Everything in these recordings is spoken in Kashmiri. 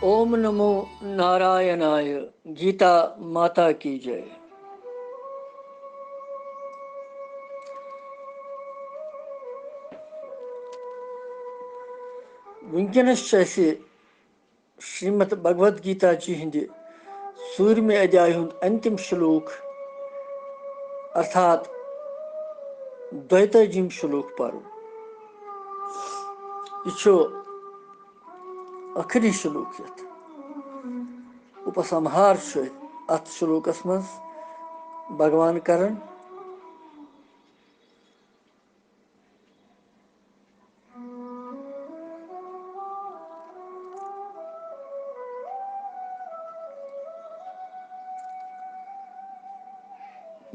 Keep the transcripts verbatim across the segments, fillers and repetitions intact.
اوم نمو نارائنایہ۔ گیتا ماتا کی جے۔ وٕنکیٚنَس چھُ اَسہِ شریمد بھگوت گیتا جی ہٕنٛدِ ژوٗرمہِ ادھیایہِ ہُنٛد انتم شلوک، ارتھات دۄیتٲجِم شلوک پرُن۔ یہِ چھُ ٲخری شلوک، یتھ اُپسمہار چھُ اتھ شلوکس منٛز بھگوان کران۔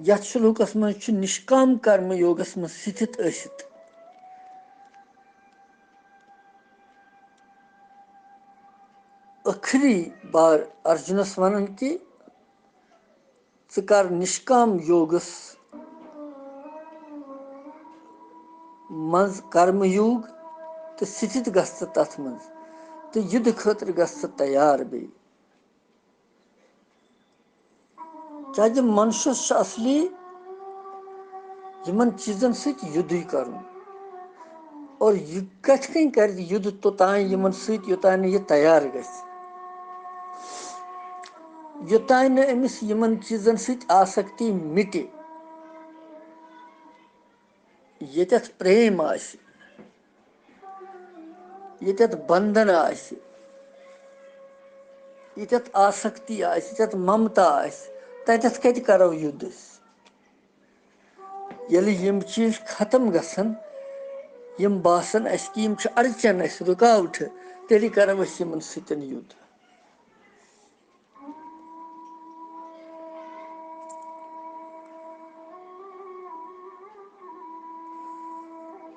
یتھ شلوکس منٛز چھُ نشکام کرم یوگس منٛز ستھت ٲسِتھ ٲخری بار ارجُنس ونان کہِ ژٕ کر نشکام یوگس منٛز کرم یوگ تہٕ ستھت گژھ ژٕ تتھ منٛز تہٕ یُدٕ خٲطرٕ گژھ ژٕ تیار بیٚیہِ۔ کیازِ منشس چھُ اصلی یِمن چیٖزن سۭتۍ یُدُے کرُن۔ اور یہِ کتھ کٔنۍ کرِ یُدٕ توٚتام یِمن سۭتۍ، یوٚتام نہٕ یہِ تیار گژھِ، یوٚتام نہٕ أمِس یِمن چیٖزن سۭتۍ آسکتی مِٹہِ، ییٚتٮ۪تھ پریم آسہِ، ییٚتٮ۪تھ بندھن آسہِ، ییٚتٮ۪تھ آسکتی آسہِ، ییٚتٮ۪تھ ممتا آسہِ، تتٮ۪تھ کتہِ کرو یُدھ أسۍ؟ ییٚلہِ یِم چیٖز ختم گژھن، یِم باسن اَسہِ کہِ یِم چھِ اڑچن اَسہِ، رُکاوٹھٕ، تیٚلہِ کرو أسۍ یِمن سۭتۍ یُدھ۔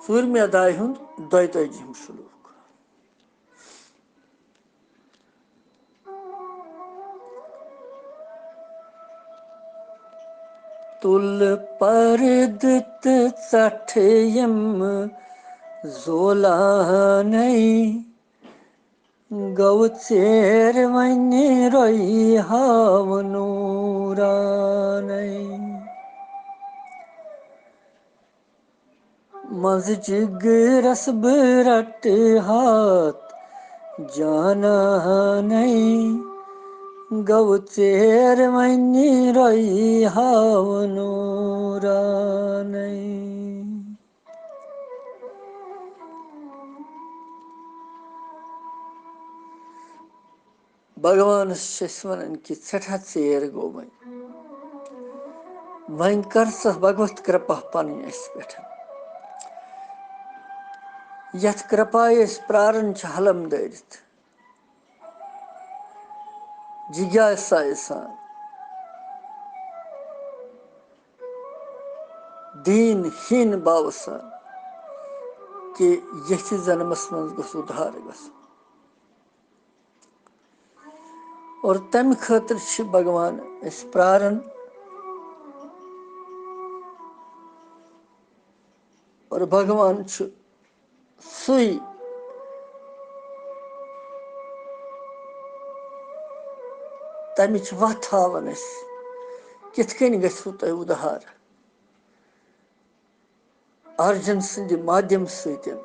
ژوٗرمہِ ادایہِ ہُنٛد دۄیتٲجِہِم شلوک۔ تُل پردٕ تہٕ ژٹھ یِم زولانَے، گوٚو ژیر وۄنۍ رۄیہِ ہاو نوٗرانَے۔ منٛزٕ جگرس بہٕ رٹہٕ ہاتھ جانانَے، گوٚو ژیر وۄنۍ رۄیہِ ہاو نوٗرانَے۔ بھگوانس چھِ أسۍ ونان کہِ سٮ۪ٹھاہ ژیر گوٚو وۄنۍ، وۄنۍ کر ژٕ بھگوت کرپا پنٕنۍ اسہِ پٮ۪ٹھ۔ یتھ کرپایہِ أسۍ پراران چھِ حلم دٲرِتھ، جگیاسایہِ سان، دیٖن ہیٖن باوٕ سان، کہِ یتھِ جنمس منٛز گوٚژھ اُدھار گژھُن۔ اور تمہِ خٲطرٕ چھِ بھگوان أسۍ پراران۔ اور بھگوان چھُ سُے، تمِچ وتھ ہاوان اَسہِ، کِتھ کٔنۍ گژھِوٕ تۄہہِ اُدھار۔ ارجن سٕنٛدِ مادھیم سۭتۍ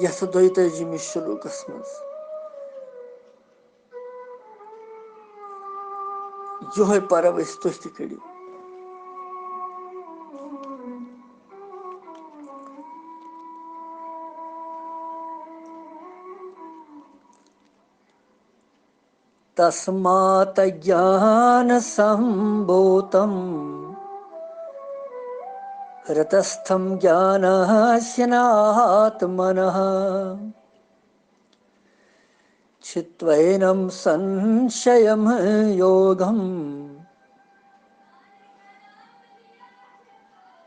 یتھ دۄیتٲجِمِس شلوکس منٛز۔ یِہوٚے پرو أسۍ، تُہۍ تہِ کٔرِو۔ تسمات جاناسمبھوتم ہرتستھم جاناسین آتمنہ، چھتوینم سنشیم یوگم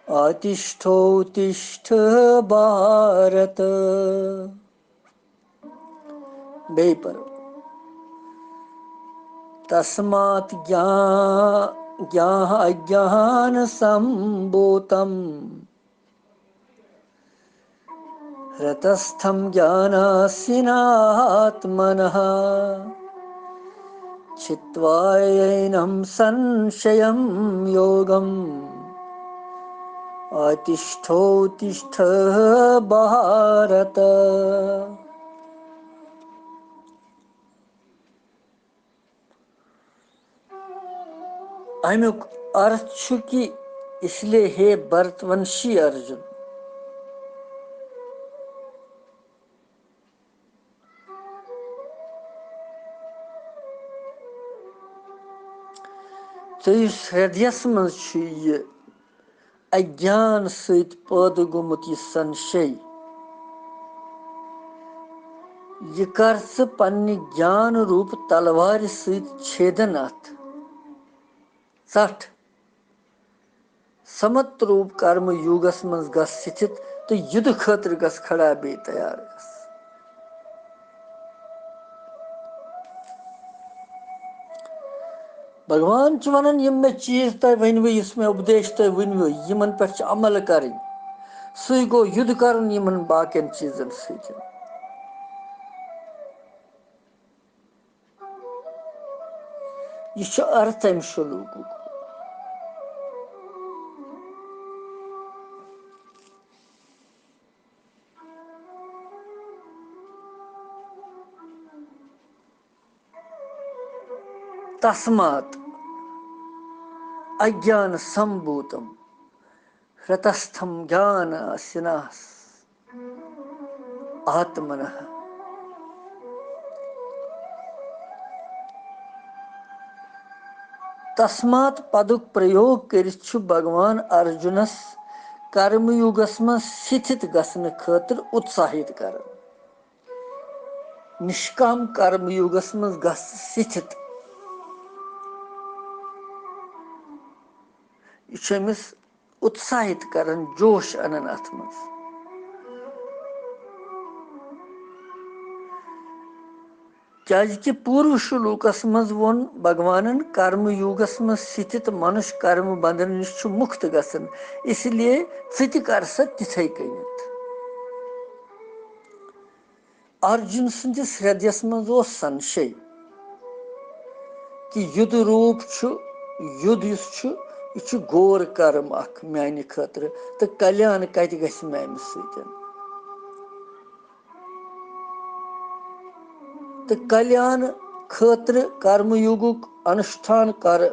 آتشٹھوتشٹھ بھارت۔ بیٚیہِ پَرو۔ تسمات جا-، جا-، اجاناسمبھوتم رتستھم جاناسی ناتمنہ، چھتوا یینم سنشیم یوگم، اتشٹھوتشٹھ بھارت۔ امیُک ارتھ چھُ کہِ، اس لیے ہے بھرت ونشی ارجن، ژٕ یُس ہردیس منٛز چھُ یہِ اگیان سۭتۍ پٲدٕ گوٚمُت یہِ سنشے، یہِ کر ژٕ پننہِ گیان روٗپ تلوارِ سۭتۍ چھیدن اتھ۔ ژٹھ۔ سمت روٗپ کرم یوگس منٛز گژھ سِتھِت تہٕ یُدٕ خٲطرٕ گژھ کھڑا بیٚیہِ تیار گژھ۔ بھگوان چھُ ونان، یِم مےٚ چیٖز تۄہہِ ؤنۍوٕ، یُس مےٚ اُپدیش تۄہہِ ؤنۍوٕ، یِمن پٮ۪ٹھ چھِ عمل کرٕنۍ۔ سُے گوٚو یُدٕ کرُن یِمن باقین چیٖزن سۭتۍ۔ یہِ چھُ ارتھ امہِ شلوکُک۔ تسمات اگیان سمبھوتم ہرتستھم جاناسی ناتمنہ۔ تسمات پدُک پریوگ کٔرِتھ چھُ بھگوان ارجُنس کرم یوگس منٛز سِتھِت گژھنہٕ خٲطرٕ اتساہِت کران۔ نشکام کرم یوگس منٛز گژھ سِتھِت۔ یہِ چھُ أمِس اتساہِت کران، جوش انان اتھ منٛز۔ کیازِ کہِ پوٗرٕ شلوکس منٛز ووٚن بھگوانن، کرم یوگس منٛز سِتھِت منُش کرم بندن نِش چھُ مُکت گژھان، اس لیے ژٕ تہِ کر سا تِتھے کٔنٮ۪تھ۔ ارجُن سٕنٛدِس ہردیس منٛز اوس سنشے کہِ یُدھ روٗپ چھُ، یُدھ یُس چھُ، یہِ چھُ گور کرم اکھ میانہِ خٲطرٕ، تہٕ کلیان کتہِ گژھِ مےٚ امہِ سۭتۍ؟ تہٕ کلیان خٲطرٕ کرم یوگُک انُشٹھان کرٕ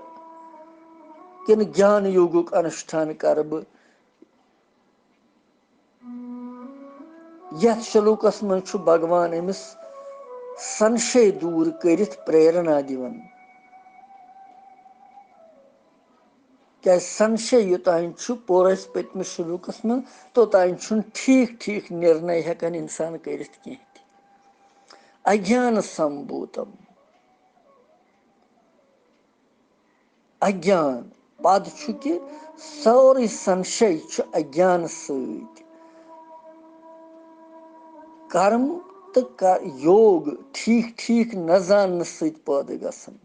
کِنہٕ گیان یوگُک انُشٹھان کرٕ بہٕ؟ یتھ شلوکس منٛز چھُ بھگوان أمِس سنشے دوٗر کٔرِتھ پریرنا دِوان۔ کیازِ سنشے یوٚتام چھُ، پوٚر اَسہِ پٔتمِس شلوکس منٛز، توٚتام چھُنہٕ ٹھیٖک ٹھیٖک نِرنے ہٮ۪کان انسان کٔرِتھ کینٛہہ تہِ۔ اگیان سمبھوتم۔ اگیان پد چھُ کہِ سورُے سنشے چھُ اگیان سۭتۍ۔ کرم تہٕ ک-، یوگ ٹھیٖک ٹھیٖک نہ زاننہٕ سۭتۍ پٲدٕ گژھان۔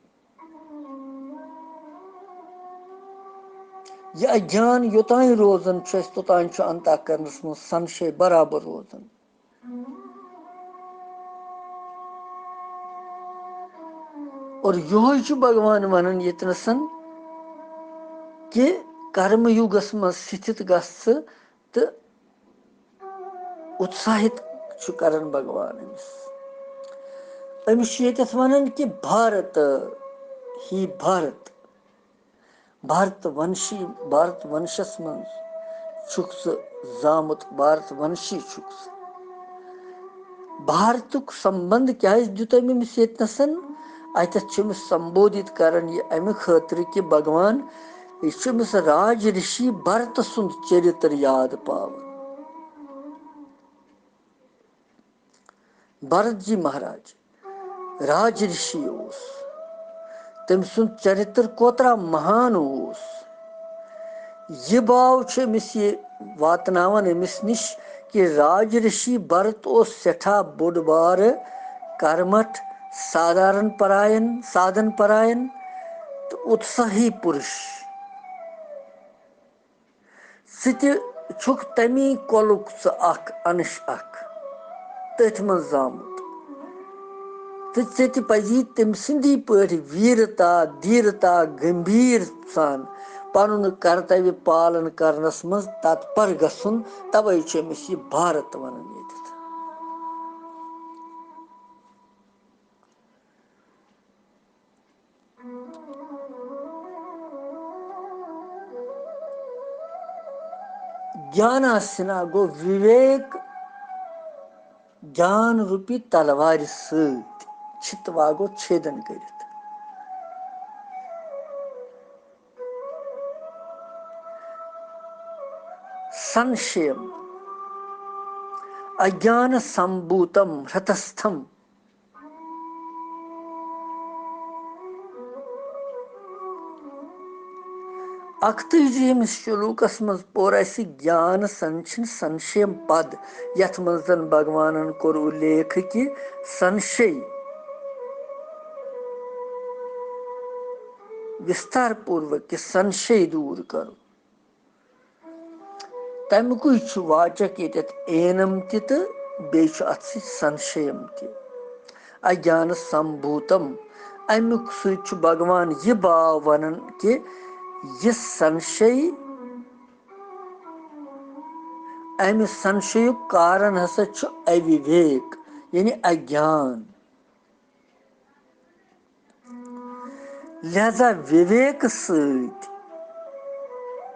یہِ اگیان یوٚتام روزان چھُ اَسہِ، توٚتام چھُ انتہ کرنس منٛز سنشے برابر روزان۔ اور یِہوٚے چھُ بھگوان وَنان ییٚتنَسَن کہِ کرم یوگس منٛز سِتھِت گژھ ژٕ تہٕ اُتساہِت چھُ کران بھگوان أمِس۔ أمِس چھُ ییٚتٮ۪تھ وَنان کہِ بھارت ہی بھارت، بھارت ونشی، بھارت ونشس منٛز چھُکھ ژٕ زامُت، بھارت ونشی چھُکھ ژٕ۔ بھارتُک سمبند کیازِ دیُت أمۍ أمِس ییٚتنَسَن؟ اَتٮ۪تھ چھُ أمِس سمبودھت کران یہِ اَمہِ خٲطرٕ کہِ بھگوان، یہِ چھُ أمِس راج رشی بھرت سُنٛد چرتر یاد پاوان۔ بھرت جی مہاراج راج رشی اوس، تٔمۍ سُنٛد چرتر کوترا مہان اوس۔ یہِ باو چھُ أمِس یہِ واتناوان أمِس نِش کہِ راج رشی بھرت اوس سٮ۪ٹھاہ بوٚڑ بارٕ کرمٹھ، سادھارن پراین، سادھن پراین تہٕ اتساہی پُرش۔ ژٕ تہِ چھُکھ تمی کۄلُک ژٕ اکھ انش اکھ۔ تٔتھۍ منٛز زامُت۔ تہٕ ژےٚ تہِ پزی تٔمۍ سٕنٛدی پٲٹھۍ ویٖرتا، دیٖرتا، گمبھیٖر سان پنُن کرتویہ پالن کرنس منٛز تتپر گژھُن۔ توے چھُ أمِس یہِ بھارت ونان ییٚتٮ۪تھ۔ گیاناسنا گوٚو وِویک، گیان روٗپی تلوارِ سۭتۍ چھِتوا گوٚو چھیدن کٔرِتھ۔ سنشیم اگیان سمبھوتم ہرتستھم۔ اکتٲجیمِس شلوکس منٛز پوٚر اسہِ گیان سنچھن سنشیم پد، یتھ منٛز زن بھگوانن کوٚر اُلیکھ کہِ سنشے وستار پوروک کہِ سنشے دوٗر کرو۔ تَمیُکُے چھُ واچک ییٚتٮ۪تھ اینم تہِ تہٕ بیٚیہِ چھُ اَتھ سۭتۍ سنشیم تہِ۔ اگیان سمبھوتم، اَمیُک سۭتۍ چھُ بھگوان یہِ باو وَنان کہِ یہِ سنشے، اَمہِ سنشیُک کارن ہسا چھُ اوِویک، یعنی اگیان۔ لہذا وِویکہٕ سۭتۍ،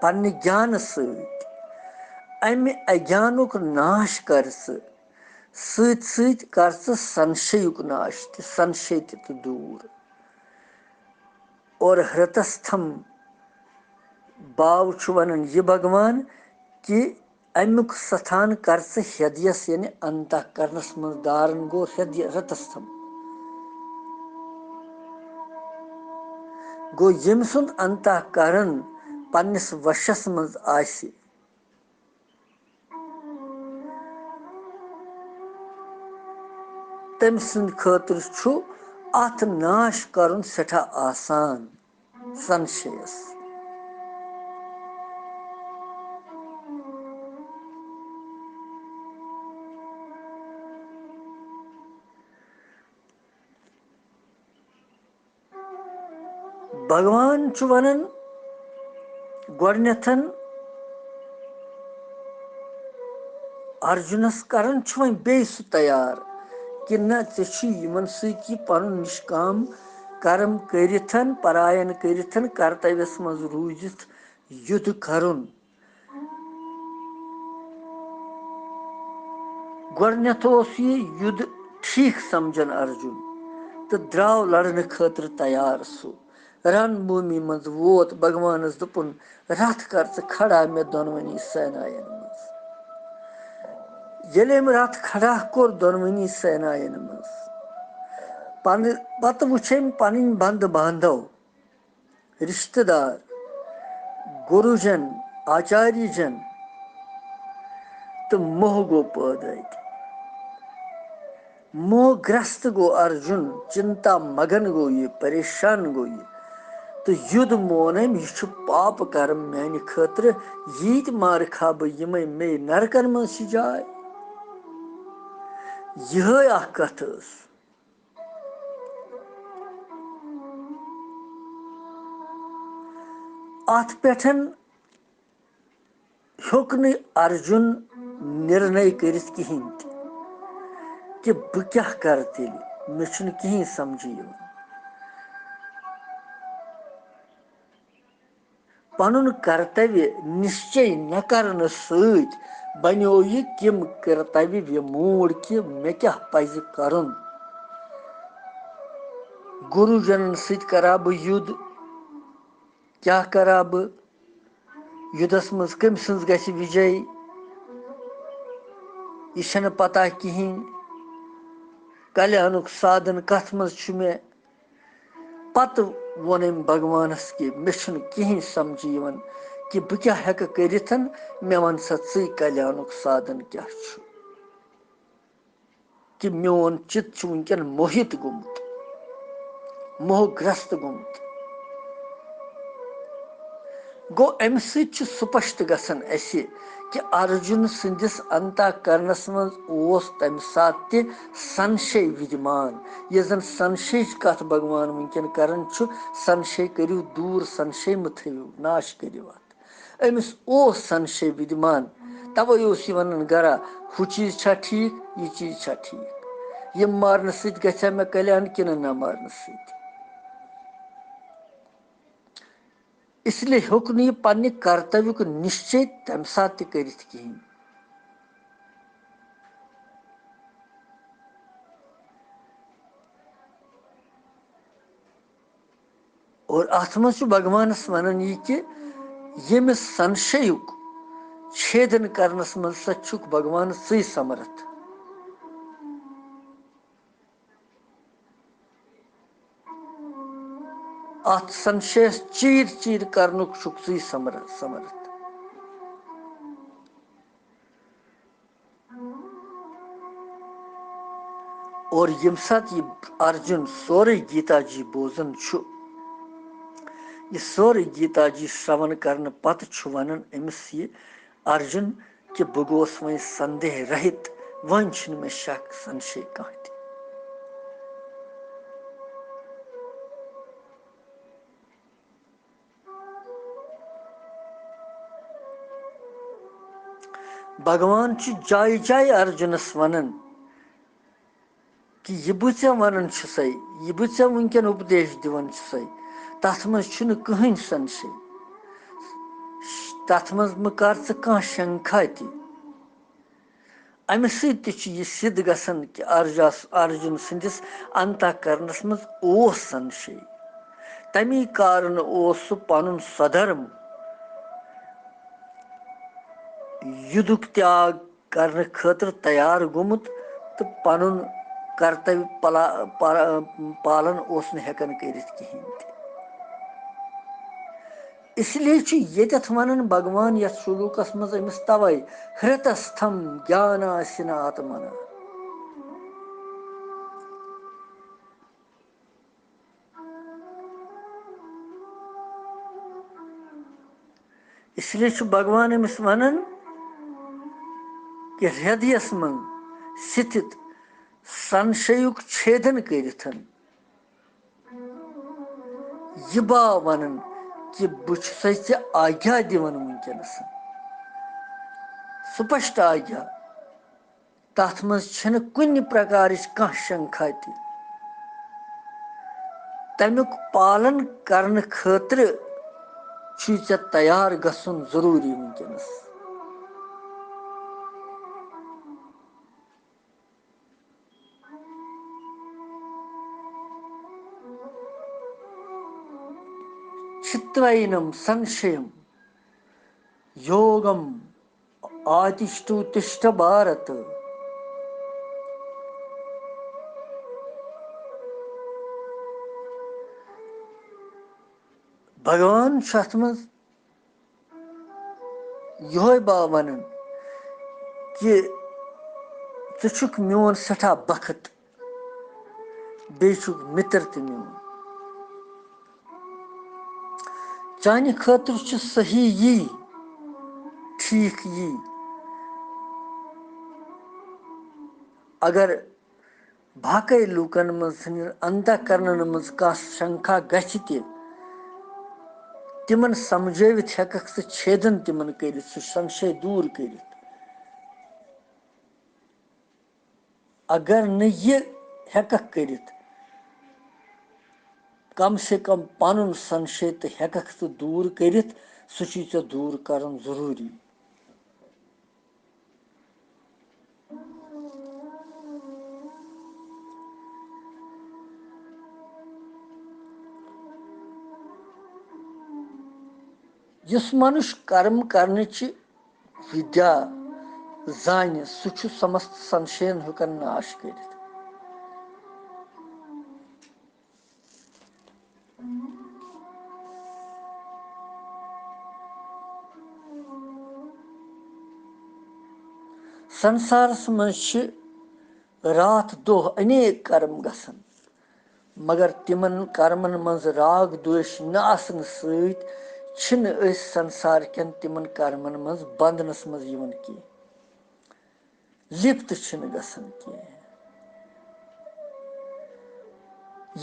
پننہِ گیانہٕ سۭتۍ اَمہِ اگیانُک ناش کر ژٕ، سۭتۍ سۭتۍ کر ژٕ سنشیُک ناش تہِ، سنشے تہِ تہٕ دوٗر۔ اور ہرتستھم باو چھُ ونان یہِ بھگوان کہِ اَمیُک ستھان کر ژٕ ہِدیَس، یعنی انتہ کرنس منٛز دارن گوٚو ہِدیہ ہرتستھم۔ گوٚو ییٚمۍ سُنٛد انتہ کرن پننِس وشس منٛز آسہِ، تٔمۍ سٕنٛدِ خٲطرٕ چھُ اتھ ناش کرُن سٮ۪ٹھاہ آسان۔ سنشیس۔ بھگوان چھُ ونان گۄڈٕنیتھن ارجُنس کران چھُ وۄنۍ بیٚیہِ سُہ تیار کہِ نہ، ژےٚ چھُے یِمن سۭتۍ یہِ پنُن نشکام کرم کٔرِتھ، پراین کٔرِتھ، کرتویس منٛز روٗزِتھ یُدھ کرُن۔ گۄڈٕنیتھ اوس یہِ یُدھ ٹھیک سمجھان ارجُن تہٕ درٛاو لڑنہٕ خٲطرٕ تیار۔ سُہ رن بھومی منٛز ووت، بھگوانس دوٚپُن، "رتھ کر ژٕ کھڑا مےٚ دۄنوٕنی سیناین منٛز۔" ییٚلہِ أمۍ رتھ کھڑا کوٚر دۄنوٕنی سیناین منٛز، پنہٕ-، پتہٕ وُچھ أمۍ پنٕنۍ بندٕ باندھو، رشتہٕ دار، گروجن، آچاریہ جن تہٕ موہ گوٚو پٲدٕ اَتہِ۔ موہ گرست گوٚو ارجُن، چنتا مگن گوٚو یہِ، پریشان گوٚو یہِ۔ تہٕ یُدھ مون أمۍ، یہِ چھُ پاپہٕ کرم میانہِ خٲطرٕ، ییٖتۍ مارکھا بہٕ یِمے مے نرکن منٛز چھِ جاے۔ یِہے اکھ کتھ ٲس۔ اتھ پٮ۪ٹھ ہیوٚک نہٕ ارجُن نِرنے کٔرِتھ کِہینۍ تہِ کہِ بہٕ کیٛاہ کرٕ تیٚلہِ، مےٚ چھُنہٕ کِہینۍ سمجھے یِوان۔ پنُن کرتویہ نشچے نہ کرنہٕ سۭتۍ بنیو یہِ کِم کرتویہ وِموٗڑ کہِ مےٚ کیٛاہ پزِ کرُن۔ گروجنن سۭتۍ کرا بہٕ یُدھ، کیٛاہ کرا بہٕ؟ یُدھس منٛز کٔمۍ سٕنٛز گژھِ وِجے؟ یہِ چھنہٕ پتہ کِہینۍ۔ کلیانُک سادھن کتھ منٛز چھُ مےٚ؟ پتہٕ ووٚن أمۍ بھگوانس کہِ مےٚ چھُنہٕ کِہینۍ سمجھِ یِوان کہِ بہٕ کیٛاہ ہٮ۪کہٕ کٔرِتھ، مےٚ وَن سا ژٕے کلیانُک سادھن کیٛاہ چھُ؟ کہِ میون چِت چھُ وٕنکٮ۪ن موہِت گوٚمُت، موہ گرست گوٚمُت۔ گوٚو، اَمہِ سۭتۍ چھُ سپشٹ گژھان اَسہِ کہِ ارجُن سٕنٛدِس انتہ کرنس منٛز اوس تمہِ ساتہٕ تہِ سنشے ودِمان۔ یۄس زن سنشیچ کتھ بھگوان وٕنکیٚن کران چھُ، سنشے کٔرِو دوٗر، سنشے مہٕ تھٲوِو، ناش کٔرِو اتھ۔ أمِس اوس سنشے ودِمان، توے اوس یہِ ونان گرا، ہُہ چیٖز چھا ٹھیٖک، یہِ چیٖز چھا ٹھیٖک، یِم مارنہٕ سۭتۍ گژھِ ہا مےٚ کلیان کِنہٕ نہ مارنہٕ سۭتۍ۔ اس لیے ہیوٚک نہٕ یہِ پننہِ کرتویُک نِشچے تمہِ ساتہٕ تہِ کٔرِتھ کِہیٖنۍ۔ اور اتھ منٛز چھُ بھگوانس ونان یہِ کہِ ییٚمِس سنشیُک چھیدن کرنس منٛز سا چھُکھ بھگوان ژٕے سمرتھ۔ اتھ سنشیس چیٖر چیٖر کرنُک چھُکھ ژٕے سمر-، سمرتھ۔ اور ییٚمہِ ساتہٕ یہِ ارجُن سورُے گیٖتا جی بوزان چھُ، یہِ سورُے گیٖتا جی شرٛوَن کرنہٕ پتہٕ چھُ ونان أمِس یہِ ارجُن کہِ بہٕ گوس وۄنۍ سندیہ رہِت، وۄنۍ چھُنہٕ مےٚ شک سنشے کانٛہہ تہِ۔ بھگوان چھُ جایہِ جایہِ ارجُنس ونان کہِ یہِ بہٕ ژےٚ ونان چھُسے، یہِ بہٕ ژےٚ وٕنکیٚن اُپدیش دِوان چھُسے، تتھ منٛز چھُنہٕ کٕہٕنۍ سنشے، تتھ منٛز مہٕ کر ژٕ کانٛہہ شنکھا تہِ۔ امہِ سۭتۍ تہِ چھُ یہِ سِدھ گژھان کہِ ارجاس-، ارجُن سٕنٛدِس انتہ کرنس منٛز اوس سنشے۔ تمی کارنہٕ اوس سُہ پنُن سودھرم یُدھُک تیاگ کرنہٕ خٲطرٕ تیار گوٚمُت تہٕ پنُن کرتویہ پلا-، پا-، پالن اوس نہٕ ہٮ۪کان کٔرِتھ کِہیٖنۍ تہِ۔ اس لیے چھُ ییٚتٮ۪تھ ونان بھگوان یتھ شلوکس منٛز أمِس توے ہرتستھم گیاناسِنا آتمنا۔ اس لیے چھُ بھگوان أمِس ونان کہِ ہردیس منٛز ستھت سنشیُک چھیدن کٔرِتھ یہِ باو ونان کہِ بہٕ چھُسے ژےٚ آگیا دِوان وٕنکیٚنس، سپشٹ آگیا۔ تتھ منٛز چھنہٕ کُنہِ پرکارٕچ کانٛہہ شنکھا تہِ۔ تمیُک پالن کرنہٕ خٲطرٕ چھُے ژےٚ تیار گژھُن ضروٗری وٕنکیٚنس۔ چھِتوینم سنشیم یوگم آتِشٹوتِشٹھ بھارت۔ بھگوان چھُ اتھ منٛز یِہوے باو ونان کہِ ژٕ چھُکھ میون سٮ۪ٹھاہ بخت، بیٚیہِ چھُکھ مِتر تہِ میون۔ چانہِ خٲطرٕ چھُ صحیح یی، ٹھیٖک یی۔ اگر باقٕے لوٗکن منٛز، سٕنٛدٮ۪ن انتہ کرنن منٛز کانٛہہ شنکھا گژھِ تہِ، تِمن سمجھٲوِتھ ہٮ۪ککھ ژٕ چھیدن تِمن کٔرِتھ، سُہ سنشے دوٗر کٔرِتھ۔ اگر نہٕ یہِ ہٮ۪ککھ کٔرِتھ، کم سے کم پنُن سنشے تہٕ ہٮ۪ککھ ژٕ دوٗر کٔرِتھ، سُہ چھُے ژےٚ دوٗر کرُن ضروٗری۔ یُس منُش کرم کرنٕچ وِدیا زانہِ، سُہ چھُ سمست سنشین ہیوٚکن ناش کٔرِتھ۔ سنسارس منٛز چھِ راتھ دۄہ انیک کرم گژھان، مگر تِمن کرمن منٛز راگ دوش نہ آسنہٕ سۭتۍ چھِنہٕ أسۍ سنسار کٮ۪ن تِمن کرمن منٛز بندنس منٛز یِوان کینٛہہ، لِپت چھِنہٕ گژھان کینٛہہ۔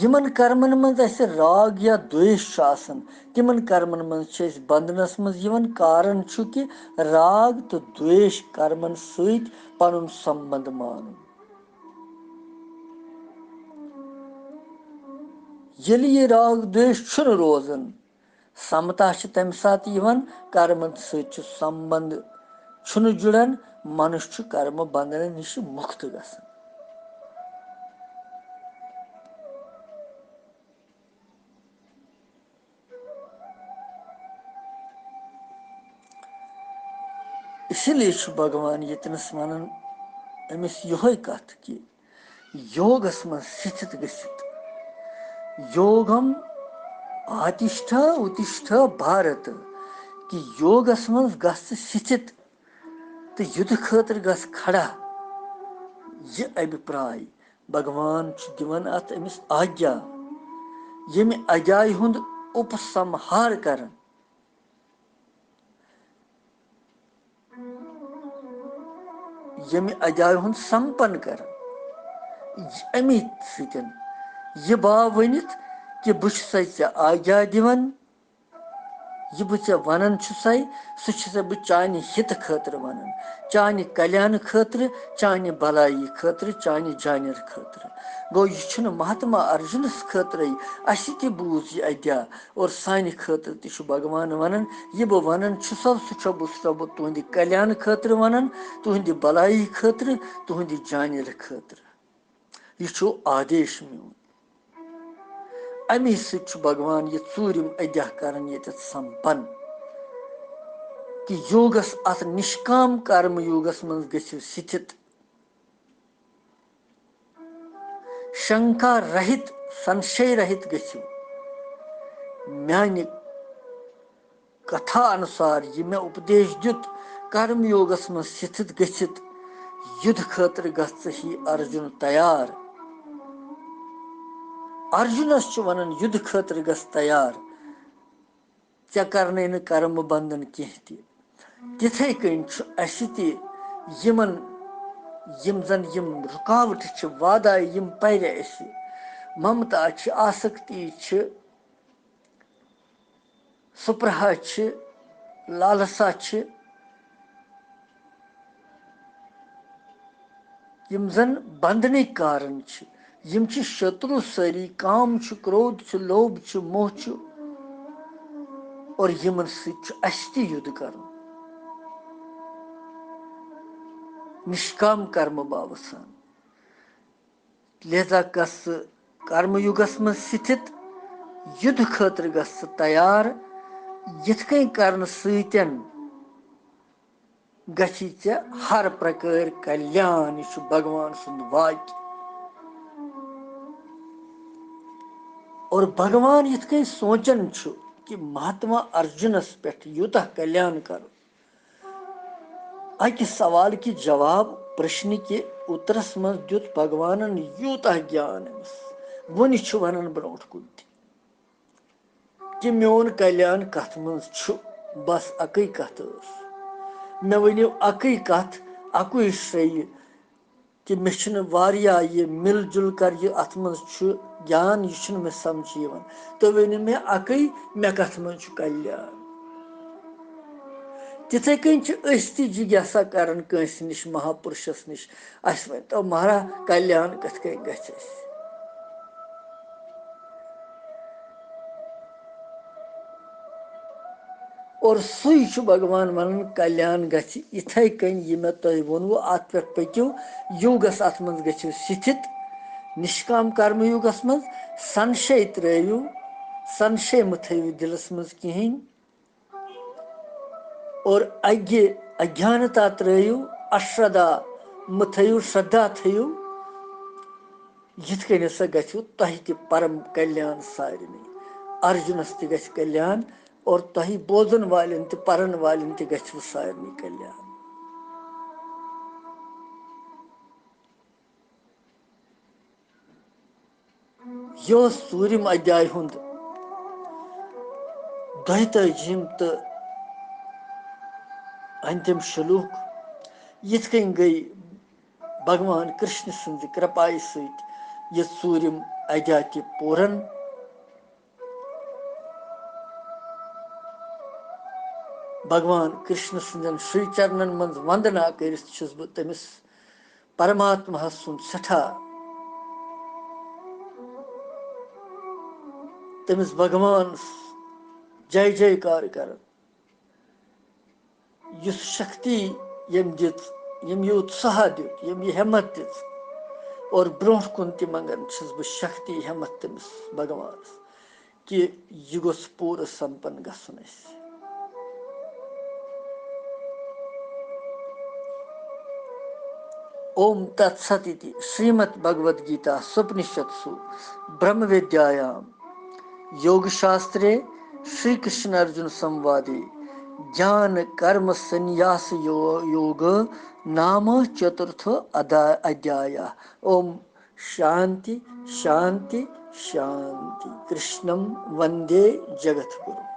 یِمن کرمن منٛز اَسہِ راگ یا دویش چھُ آسان، تِمن کرمن منٛز چھِ أسۍ بندنس منٛز یِوان۔ کارن چھُ کہِ راگ تہٕ دویش کرمن سۭتۍ پنُن سمبند مانُن۔ ییٚلہِ یہِ راگ دویش چھُنہٕ روزان، سمتا چھِ تَمہِ ساتہٕ یِوان، کرمن سۭتۍ چھُ سمبند چھُنہٕ جُڑان، منُش چھُ کرمہٕ بندنہٕ نِش مُکت گژھان۔ اسی لیے چھُ بھگوان ییٚتنَس وَنان أمِس یِہوٚے کَتھ کہِ یوگَس منٛز سِتھِت گٔژھِتھ، یوگم آتِشٹھا اُتِشٹھا بھارت، کہِ یوگَس منٛز گژھ ژٕ سِتھِت تہٕ یُدٕ خٲطرٕ گژھ کھڑا۔ یہِ ابھیپراے بھگوان چھُ دِوان اَتھ أمِس آگیا، ییٚمہِ اَگیایہِ ہُنٛد اُپسمہار کران، ییٚمہِ اَگیایہِ ہُنٛد سمپن کران، اَمی سۭتۍ یہِ باو ؤنِتھ کہِ بہٕ چھُسے ژےٚ آگیا دِوان، یہِ بہٕ ژےٚ وَنان چھُسَے، سُہ چھُسَے بہٕ چانہِ ہِتہٕ خٲطرٕ وَنان، چانہِ کلیانہٕ خٲطرٕ، چانہِ بَلایی خٲطرٕ، چانہِ جانِر خٲطرٕ۔ گوٚو، یہِ چھُنہٕ مہاتما ارجُنَس خٲطرَے، اَسہِ تہِ بوٗز یہِ اَدیا، اور سانہِ خٲطرٕ تہِ چھُ بھگوان وَنان، یہِ بہٕ وَنان چھُسو، سُہ چھُسو بہٕ، سُہ چھُسو بہٕ تُہٕنٛدِ کلیانہٕ خٲطرٕ وَنان، تُہٕنٛدِ بَلایی خٲطرٕ، تُہٕنٛدِ جانِر خٲطرٕ۔ یہِ چھُ آدیش میون۔ اَمی سۭتۍ چھُ بھگوان یہِ ژوٗرِم اَدیا کران ییٚتٮ۪تھ سمپن کہِ یوگس، اَتھ نِشکام کرم یوگس منٛز گٔژھِو سِتھِت، شنکا رہِت، سنشے رہِت گٔژھِو۔ میانہِ کتھا انُسار یہِ مےٚ اُپدیش دیُت، کرم یوگس منٛز سِتھِت گٔژھِتھ یُدھ خٲطرٕ گژھ ژٕ ہی ارجُن تیار۔ ارجُنس چھُ ونان، یُدھ خٲطرٕ گژھ تیار، ژےٚ کرنَے نہٕ کرم بندن کینٛہہ تہِ۔ تِتھے کٔنۍ چھُ اسہِ تہِ یِمن، یِم زن یِم رُکاوٹہٕ چھِ، وادایہِ یِم پرِ اسہِ، ممتا چھِ، آسکتی چھِ، سپرہا چھِ، لالسا چھِ، یِم زن بندنٕکۍ کارن چھِ، یِم چھِ شترو سٲری، کام چھُ، کرودھ چھُ، لوبھ چھُ، موہ چھُ، اور یِمن سۭتۍ چھُ اسہِ تہِ یُدھ کرُن نشکام کرم باوٕ سان۔ لہذا گژھ ژٕ کرم یُگس منٛز سِتھِت، یُدھ خٲطرٕ گژھ ژٕ تیار۔ یِتھ کٔنۍ کرنہٕ سۭتۍ گژھی ژےٚ ہر پرکٲرۍ کلیان۔ یہِ چھُ بھگوان سُنٛد واکہِ۔ اور بھگوان یِتھ کٔنۍ سونٛچان چھُ کہِ مہاتما ارجُنس پٮ۪ٹھ یوٗتاہ کلیان کرُن، اَکہِ سوال کہِ جواب، پرشن کہِ اُترس منٛز دیُت بھگوانن یوٗتاہ گیان أمِس، وُنہِ چھُ ونان برونٛٹھ کُن تہِ کہِ میون کلیان کتھ منٛز چھُ؟ بس اکٕے کتھ ٲس، مےٚ ؤنِو اکٕے کتھ، اکُے شیٚیہِ، کہِ مےٚ چھُنہٕ واریاہ یہِ مِل جُل کر یہِ اتھ منٛز چھُ گیان، یہِ چھُنہٕ مےٚ سمجھ یِوان۔ تُہۍ ؤنِو مےٚ اکٕے، مےٚ کتھ منٛز چھُ کلیان؟ تِتھے کٔنۍ چھِ أسۍ تہِ جِگیاسا کران کٲنٛسہِ نِش، مہاپُرشس نِش، اسہِ ؤنۍ تو مہراہ، کلیان کِتھ کٔنۍ گژھِ اسہِ؟ اور سُے چھُ بھگوان ونان، کلیان گژھِ یِتھے کٔنۍ، یہِ مےٚ تۄہہِ ووٚنوُ، اتھ پٮ۪ٹھ پٔکِو، یوگس اتھ منٛز گٔژھِو سِتھِت، نشکام کرم یوگس منٛز۔ سنشے ترٲیِو، سنشے مہٕ تھٲیِو دِلس منٛز کِہینۍ۔ اور اگہِ اگیانتا ترٲیِو، اشردا مہٕ تھٲیِو، شردا تھٲیِو۔ یِتھ کٔنۍ ہسا گژھِوٕ تۄہہِ تہِ پرم کلیان سارنٕے۔ ارجُنس تہِ گژھِ کلیان اور تۄہہِ بوزن والٮ۪ن تہِ، پرن والٮ۪ن تہِ گژھِوٕ سارنٕے کلیان۔ یہِ اوس ژوٗرِم ادھیاے ہُنٛد دۄیتٲجِہِم تہٕ أنتِم شلوک۔ یِتھ کٔنۍ گٔے بھگوان کرشن سٕنٛزِ کرپایہِ سۭتۍ یہِ ژوٗرِم ادھیا تہِ پوٗرن۔ بھگوان کرشن سٕنٛدٮ۪ن شری چرنن منٛز وندنا کٔرِتھ چھُس بہٕ تٔمِس پرماتماہس سُنٛد سٮ۪ٹھاہ، تٔمِس بھگوانس جے جے کار کران، یُس شکتی ییٚمۍ دِژ، ییٚمۍ یہِ اُتساہ دیُت، ییٚمۍ یہِ ہمت دِژ، اور برونٛٹھ کُن تہِ منٛگان چھُس بہٕ شکتی ہمت تٔمِس بھگوانس، کہِ یہِ گوٚژھ پوٗرٕ سمپن گژھُن اَسہِ۔ اوم تت ست اِتی شریمد بھگوت گیتا سوپنشدسو برہم ودیایام یوگ شاسترے شری کرشن ارجن سموادے جان کرم سنیاس یو-، یوگ نام چترتھ ادا-، ادھیایہ۔ اوم شانتی، شانتی، شانتی۔ کرشنم وندے جگت گرو۔